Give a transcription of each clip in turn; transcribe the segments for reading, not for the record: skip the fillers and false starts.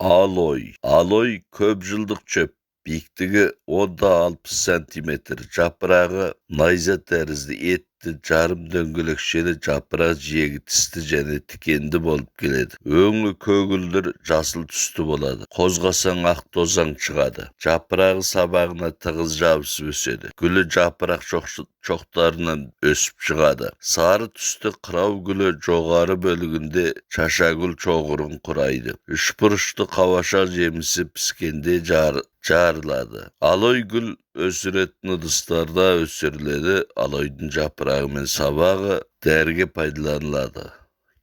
Алой. Алой көп жылдық шөп. Биіктігі 10-60 сантиметр. Жапырағы найза тәрізді, етті, жарым дөңгелекшелі, жапырақ жиегі тісті және тікенді болып келеді. Өңі көгілдір жасыл түсті болады. Қозғасаң ақ тозаң шығады. Жапырағы сабағына тығыз жабысып өседі. Гүлі жапырақ шоқтарынан өсіп шығады. Сары түсті қырау гүлі жоғары бөлігінде шашагүл шоғырын құрайды. Үшбұрышты қауаша жемісі піскенде жарылады. Алой гүл өсіретін ыдыстарда өсіріледі. Алойдың жапырағы мен сабағы дәріге пайдаланылады.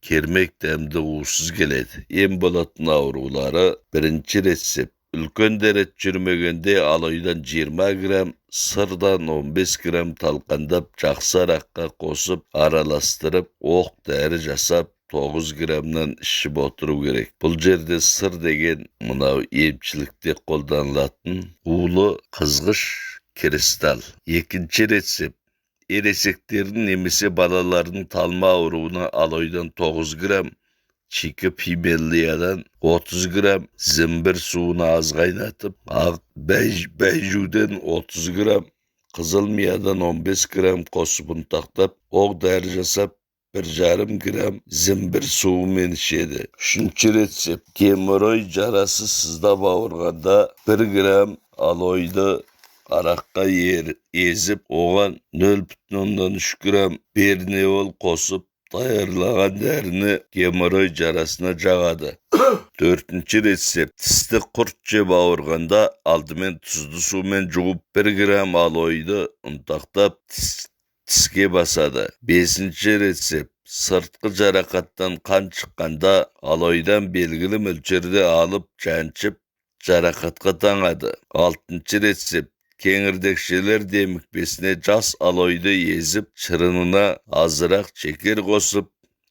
Кермек дәмді, уысыз келеді. Ем болатын аурулары. Бірінші рецепт. Үлкен дәрет жүрмегенде алойдан 20 грамм, сырдан 15 грамм талқандап, жақсы араққа қосып, араластырып, оқ дәрі жасап, 9 граммнан ішіп отыру керек. Бұл жерде сыр деген мынау емшілікте қолданылатын улы қызғыш кристалл. Екінші рецепт. Ересектердің немесе балалардың талма ауруына алойдан 9 грамм, чикі пимелиядан 30 грамм, зімбір суын аз қайнатып, ақ бәйжуден 30 грамм, қызыл миядан 15 грамм қосып ұнтақтап, оқ дәрі жасап, 1,5 грамм зімбір суымен ішеді. Үшінші рецепт. Геморрой жарасы сыздап ауырғанда 1 грамм алойды араққа езіп, оған 0,3 грамм бернеол қосып даярлаған дәріні геморрой жарасына жағады. Төртінші рецепт. Тісті құрт жеп ауырғанда алдымен тұзды сумен жуып, 1 грамм алойды ұнтақтап тіске басады. Бесінші рецепт. Сыртқы жарақаттан қан шыққанда алойдан белгілі мөлшерде алып, жаншып, жарақатқа таңады. Алтыншы рецепт. Кеңірдекшелер демікпесіне жас алойды езіп, шырынына азырақ шекер қосып,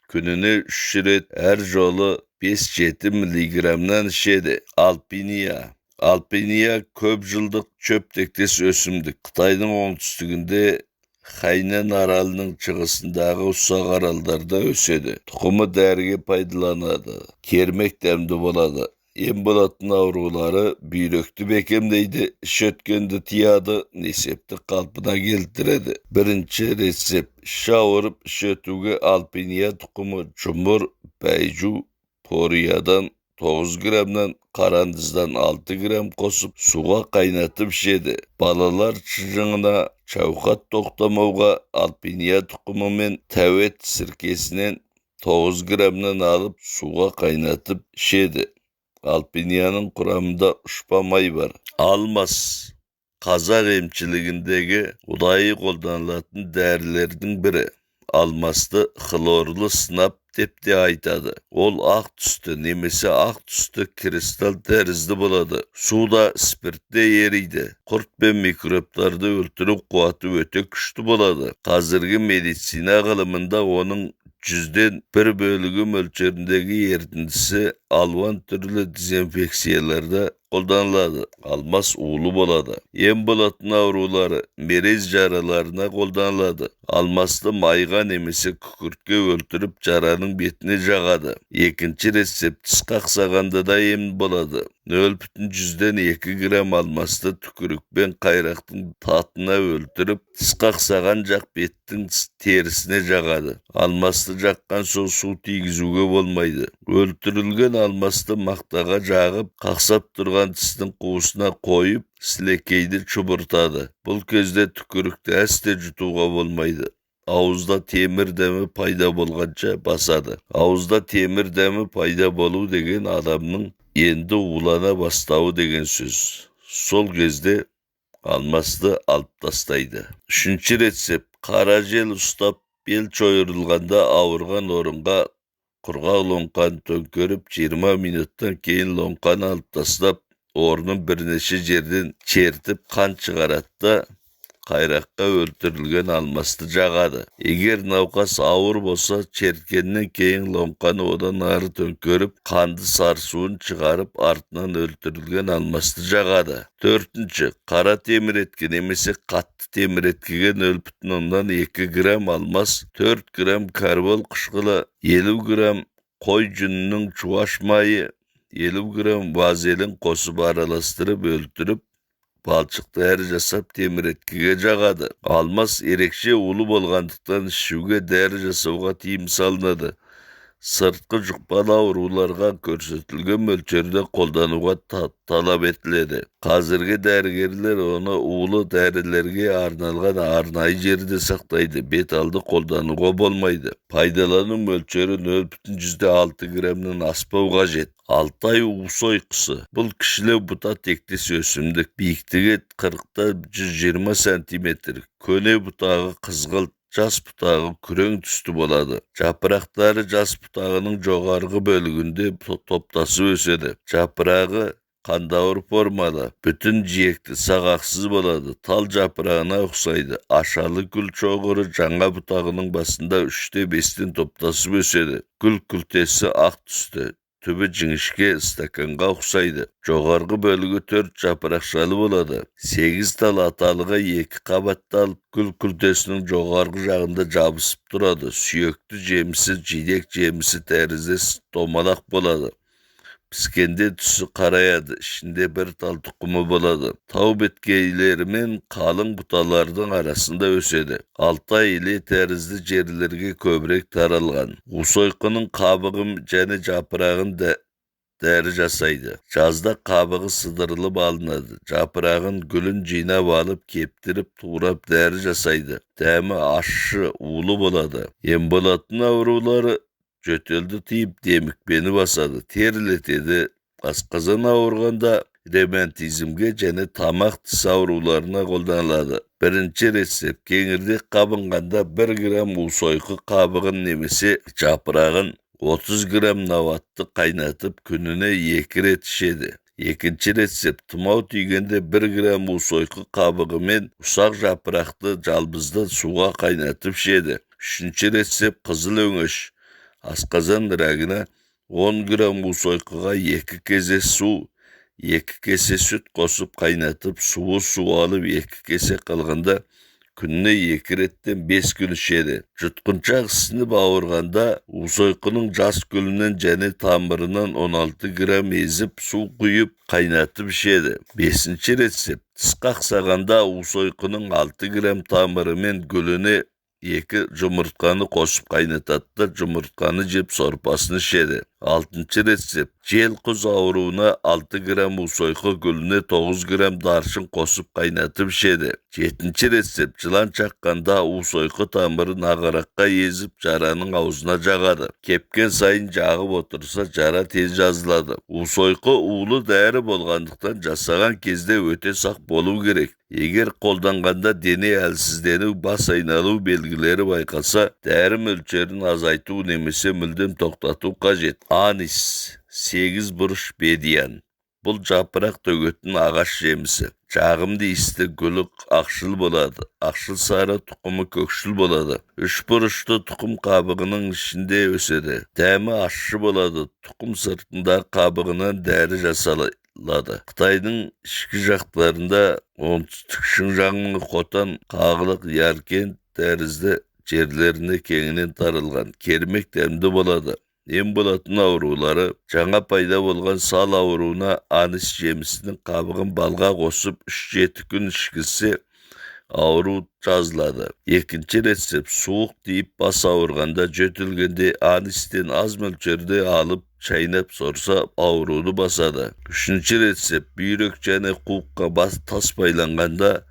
күніне 3 рет, әр жолы 5-7 миллиграммнан ішеді. Алпиния. Алпиния көп жылдық шөп тектес өсімдік. Қытайдың оңтүстігінде, Хайнан аралының шығысындағы ұсақ аралдарда өседі. Тұқымы дәріге пайдаланады. Кермек дәмді болады. Ем болатын аурулары: бүйректі бекемдейді, іш өткенді тияды, несепті қалпына келтіреді. Бірінші рецепт. Іші ауырып, іш өтуге алпиния тұқымы, жұмыр, бәйжу, пориядан 9 граммнан, қарандыздан 6 грамм қосып, суға қайнатып ішеді. Балалар шыжыңына, шауқат тоқтамауға алпиния тұқымы мен тәует сіркесінен 9 граммнан алып, суға қайнатып ішеді. Алпинияның құрамында ұшпа май бар. Алмас қазақ емшілігіндегі ұдайы қолданылатын дәрілердің бірі. Алмасты хлорлы сынап деп те айтады. Ол ақ түсті немесе ақ түсті кристалл тәрізді болады. Суда, спиртте ериді. Құрт пен микробтарды өлтіру қуаты өте күшті болады. Қазіргі медицина ғылымында оның 1% бөлігі мөлшеріндегі ерітіндісі алуан түрлі дезинфекцияларда қолданылады. Алмас улы болады. Ем болатын аурулары: мерез жараларына қолданылады. Алмасты майға немесе күкіртке өлтіріп, жараның бетіне жағады. Екінші рецепт. Тіс қақсағанда да ем болады. 0,2 грамм алмасты түкірікпен қайрақтың татына өлтіріп, тіс қақсаған жақ беттің терісіне жағады. Алмасты жаққан соң су тигізуге болмайды. Өлтірілген алмасты мақтаға жағып, қақсап тұрған тістің қуысына қойып, сілекейді шұбыртады. Бұл кезде түкірікті әсте жұтуға болмайды. Ауызда темір дәмі пайда болғанша басады. Ауызда темір дәмі пайда болу деген адамның енді улана бастауы деген сөз. Сол кезде алмасты алып тастайды. Үшінші рецепт. Қара жел ұстап, бел шойырылғанда ауырған орынға құрғақ лоңқаны төңкеріп, 20 минуттан кейін лоңқаны алып тастап, орнын бірнеше жерден чертіп, қан шығарады да, қайраққа өлтірілген алмасты жағады. Егер науқас ауыр болса, черткеннен кейін лоңқаны одан ары төңкеріп, қанды сарысуын шығарып, артынан өлтірілген алмасты жағады. Төртінші, қара теміреткі немесе қатты теміреткіге 0,2 грамм алмас, 4 грамм карбол қышқылы, 50 грамм қой жүнінің жуаш майы, 50 грамм вазелин қосып араластырып өлтіріп, балшық дәрі жасап теміреткіге жағады. Алмас ерекше улы болғандықтан ішуге, дәрі жасауға тыйым салынады. Сыртқы жұқпалы ауруларға көрсетілген мөлшерде қолдануға талап етіледі. Қазіргі дәрігерлер оны улы дәрілерге арналған арнайы жерде сақтайды. Бет алды қолдануға болмайды. Пайдалану мөлшері 0,6 граммнан аспау қажет. Алтай усойқысы. Бұл кішілеу бұта тектес өсімдік. Биіктігі 40-120 сантиметр. Көне бұтағы қызғылт, жас бұтағы күрең түсті болады. Жапырақтары жас бұтағының жоғарғы бөлігінде топтасып өседі. Жапырағы қандауыр формалы, бүтін жиекті, сағақсыз болады. Тал жапырағына ұқсайды. Ашалы гүл шоғыры жаңа бұтағының басында 3-5-тен топтасып өседі. Гүл күлтесі ақ түсті. Түбі жіңішке стаканға ұқсайды. Жоғарғы бөлігі 4 жапырақшалы болады. 8 тал аталығы 2 қабатталып, гүл күлтесінің жоғарғы жағында жабысып тұрады. Сүйекті жемісі жидек жемісі тәріздес домалақ болады. Піскенде түсі қараяды, ішінде бір тал тұқымы болады. Тау беткейлері мен қалың бұталардың арасында өседі. Алтай иле тәрізді жерлерге көбірек таралған. Усойқының қабығы және жапырағын дәрі жасайды. Жазда қабығы сыдырылып алынады. Жапырағын, гүлін жинап алып, кептіріп, турап дәрі жасайды. Дәмі ащы, улы болады. Ем болатын аурулары жөтелді тыйып, демікпені басады, терлетеді. Асқазан ауырғанда ревматизмге және тамақ тіс ауруларына қолданылады. Бірінші рецепт: кеңірдек қабынғанда 1 грамм усойқы қабығын немесе жапырағын 30 грамм науатты қайнатып, күніне 2 рет ішеді. Екінші рецепт: тұмау түйгенде 1 грамм усойқы қабығы мен ұсақ жапырақты жалбызды суға қайнатып ішеді. Үшінші рецепт: қызыл өңеш, асқазан рагына 10 грамм усойқыға 2 кесе су, 2 кесе сүт қосып қайнатып, суы су алып 2 кесе қалғанда күніне 2 реттен 5 күн ішеді. Жұтқыншақ ісініп ауырғанда усойқының жас гүлінен және тамырынан 16 грамм езіп, су құйып қайнатып ішеді. Бесінші рецепт: тіс қақсағанда усойқының 6 грамм тамыры мен гүліне 2 жұмыртқаны қосып қайнатады да, жұмыртқаны жеп, сорпасын ішеді. Алтыншы рецепт: жел құз ауруына 6 грамм усойқы гүліне 9 грамм даршын қосып қайнатып ішеді. Жетінші рецепт: жылан шаққанда усойқы тамырын ағараққа езіп, жараның аузына жағады. Кепкен сайын жағып отырса, жара тез жазылады. Усойқы улы дәрі болғандықтан жасаған кезде өте сақ болу керек. Егер қолданғанда дене әлсіздену, бас айналу белгілері байқалса, дәрі мөлшерін азайту немесе мүлдем тоқтату қажет. Анис, сегіз бұрыш бедиян. Бұл жапырақ төгетін ағаш жемісі. Жағымды иісті, гүлі ақшыл болады. Ақшыл сары, тұқымы көкшіл болады. Үш бұрышты тұқым қабығының ішінде өседі. Дәмі ащы болады. Тұқым сыртындағы қабығынан дәрі жасалады. Қытайдың ішкі жақтарында, оңтүстік Шыңжаңның Хотан, Қағылық, Яркент тәрізді жерлеріне кеңінен таралған. Кермек дәмді болады. Ем болатын аурулары: жаңа пайда болған сал ауруына анис жемісінің қабығын балға қосып 3-7 күн ішкізсе, ауру жазылады. Екінші рецепт: суық тиіп, бас ауырғанда, жөтелгенде анистен аз мөлшерде алып, шайнап сорса, ауруды басады. Үшінші рецепт: бүйрек және қуыққа бас тас байланғанда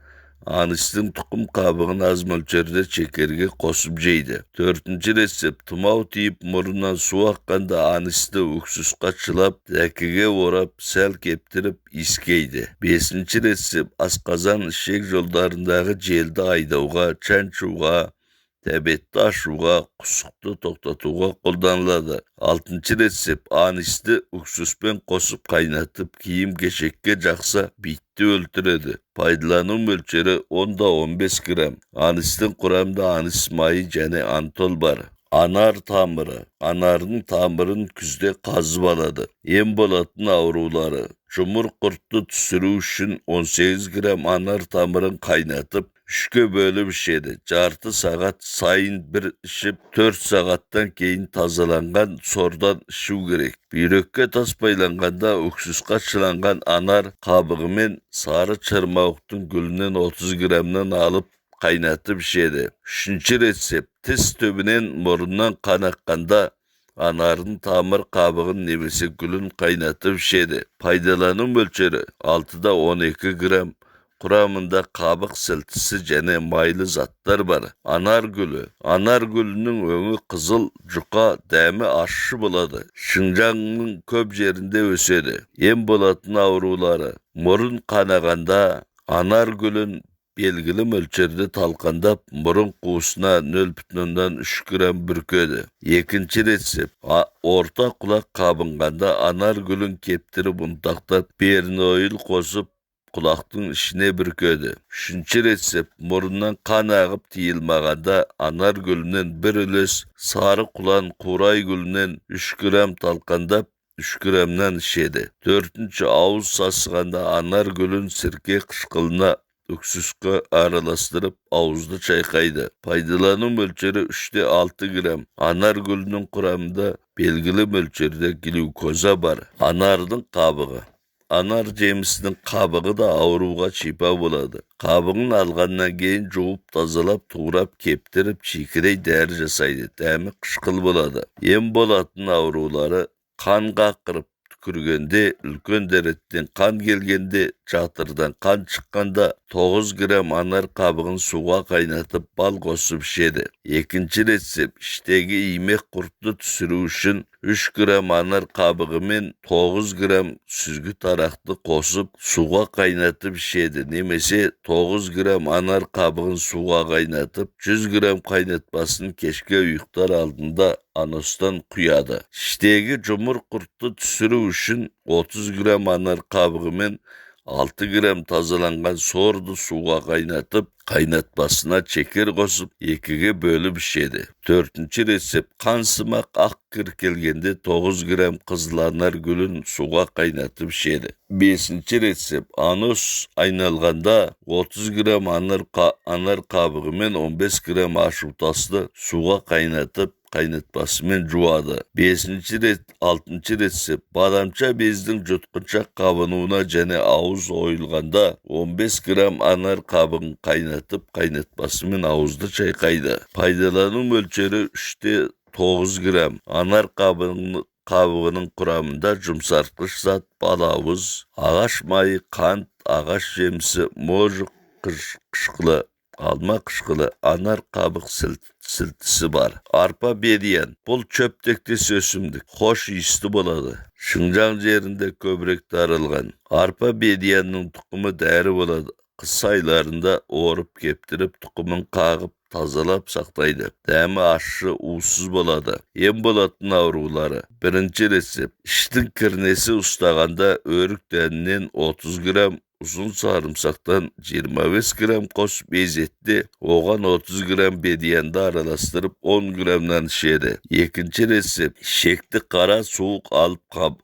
анистің тұқым қабығын аз мөлшерде шекерге қосып жейді. Төртінші рецепт: тұмау тиіп, мұрнынан су аққанда анисті уксусқа шылап, дәкіге орап, сәл кептіріп иіскейді. Бесінші рецепт: асқазан, ішек жолдарындағы желді айдауға, шаншуға, тәбетті ашуға, құсықты тоқтатуға қолданылады. Алтыншы рецепт: анисті уксуспен қосып қайнатып, киім кешекке жақса, битті өлтіреді. Пайдалану мөлшері 10-15 грамм. Анистің құрамында анис майы және антол бар. Анар тамыры. Анардың тамырын күзде қазып алады. Ем болатын аурулары: жұмыр құртты түсіру үшін 18 грамм анар тамырын қайнатып, Үшке бөліп ішеді. Жарты сағат сайын бір ішіп, 4 сағаттан кейін тазаланған сордан ішу керек. Бүйрекке тас байланғанда уксусқа шыланған анар қабығы мен сары шырмауықтың гүлінен 30 граммнан алып қайнатып ішеді. Үшінші рецепт. Тіс түбінен, мұрыннан қан аққанда анардың тамыр қабығын немесе гүлін қайнатып ішеді. Пайдалану мөлшері 6-12 грамм. Құрамында қабық сілтісі және майлы заттар бар. Анар гүлі. Анар гүлінің өңі қызыл, жұқа, дәмі ащы болады. Шыңжаңның көп жерінде өседі. Ем болатын аурулары. Мұрын қанағанда анар гүлін белгілі мөлшерде талқандап, мұрын қуысына 0,3 грамм бүркеді. Екінші рецепт. Орта құлақ қабынғанда анар гүлін кептіріп ұнтақтап, берноил қосып, құлақтың ішіне бүркеді. Үшінші рецепт. Мұрыннан қан ағып тыйылмағанда анар гүлінен бір үлес, сары құлан қурай гүлінен 3 грамм талқандап, 3 граммнан ішеді. Төртінші, ауыз сасығанда анар гүлін сірке қышқылына уксусқа араластырып, ауызды чайқайды. Пайдалану мөлшері 3-6 грамм. Анар гүлінің құрамында белгілі мөлшерде глюкоза бар. Анардың қабығы. Анар жемісінің қабығы да ауруға шипа болады. Қабығын алғаннан кейін жуып, тазалап, турап, кептіріп, шикідей дәрі жасайды. Дәмі қышқыл болады. Ем болатын аурулары: қан қақырып түкіргенде, үлкен дәреттен қан келгенде, жатырдан қан шыққанда 9 грамм анар қабығын суға қайнатып, бал қосып ішеді. Екінші рецепт. Іштегі имек құртты түсіру үшін 3 грамм анар қабығы мен 9 грамм сүзгі тарақты қосып, суға қайнатып ішеді. Немесе 9 грамм анар қабығын суға қайнатып, 100 грамм қайнатпасын кешке ұйықтар алдында аностан құяды. Іштегі жұмыр құртты түсіру үшін 30 грамм анар қабығы мен 6 грамм тазаланған сорды суға қайнатып, қайнатпасына шекер қосып, 2-ге бөліп ішеді. Төртінші рецепт. Қансымақ ақ кір келгенде 9 грамм қызыл анар гүлін суға қайнатып ішеді. Бесінші рецепт. Анус айналғанда 30 грамм анар қабығы мен 15 грамм ашутасты суға қайнатып, қайнатпасымен жуады. Бесінші рет, алтыншы рецепт. Бадамша бездің жұтқыншақ қабынуына және ауыз ойылғанда 15 грамм анар қабығын қайнатып, қайнатпасымен ауызды чайқайды. Пайдалану мөлшері 3-9 грамм. Анар қабығының құрамында жұмсартқыш зат, балауыз, ағаш майы, қант, ағаш жемісі, можық қышқылы, алма қышқылы, анар қабық сілтісі бар. Арпа бедиян. Бұл чөп тектес өсімдік, хош иісті болады. Шыңжаң жерінде көбірек таралған. Арпа бедиянның тұқымы дәрі болады. Қыс айларында орып кептіріп, тұқымын қағып, тазалап сақтайды. Дәмі ащы, уысыз болады. Ем болатын аурулары. Бірінші рецепт. Іштің кірнесі ұстағанда өрік дәнінен 30 грамм, ұзын сарымсақтан 25 грамм қосып мезетте оған 30 грамм бедиянды араластырып, 10 граммнан ішеді. Екінші рецепт. Шекті қара суық алып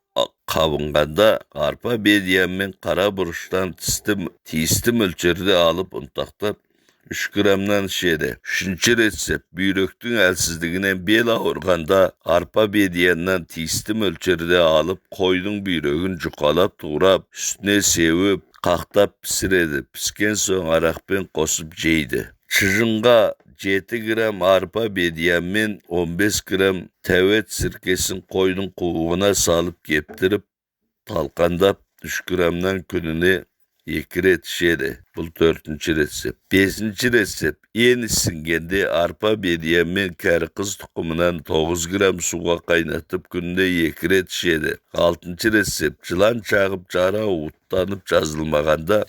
қабынғанда арпа бедиян мен қара бұрыштан тиісті мөлшерде алып, ұнтақтап 3 граммнан ішеді. Үшінші рецепт. Бүйректің әлсіздігінен бел ауырғанда арпа бедияннан тиісті мөлшерде алып, қойдың бүйрегін жұқалап турап, үстіне сеуіп, қақтап пісіреді. Піскен соң арақпен қосып жейді. Шыжынға 7 грамм арпа бедиян мен 15 грамм тәует сіркесін қойдың қуығына салып кептіріп, талқандап 3 граммнан күніне 2 рет ішеді. Бұл төртінші рецепт. Бесінші рецепт. Ен ісінгенде арпа бедиян мен кәрі қыз тұқымынан 9 грамм суға қайнатып, күніне 2 рет ішеді. Алтыншы рецепт. Жылан шағып, жара уыттанып жазылмағанда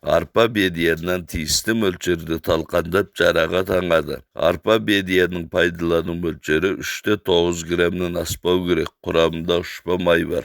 арпа бедияннан тиісті мөлшерде талқандап, жараға таңады. Арпа бедиянның пайдалану мөлшері 3-9 граммнан аспау керек. Құрамында ұшпа май бар.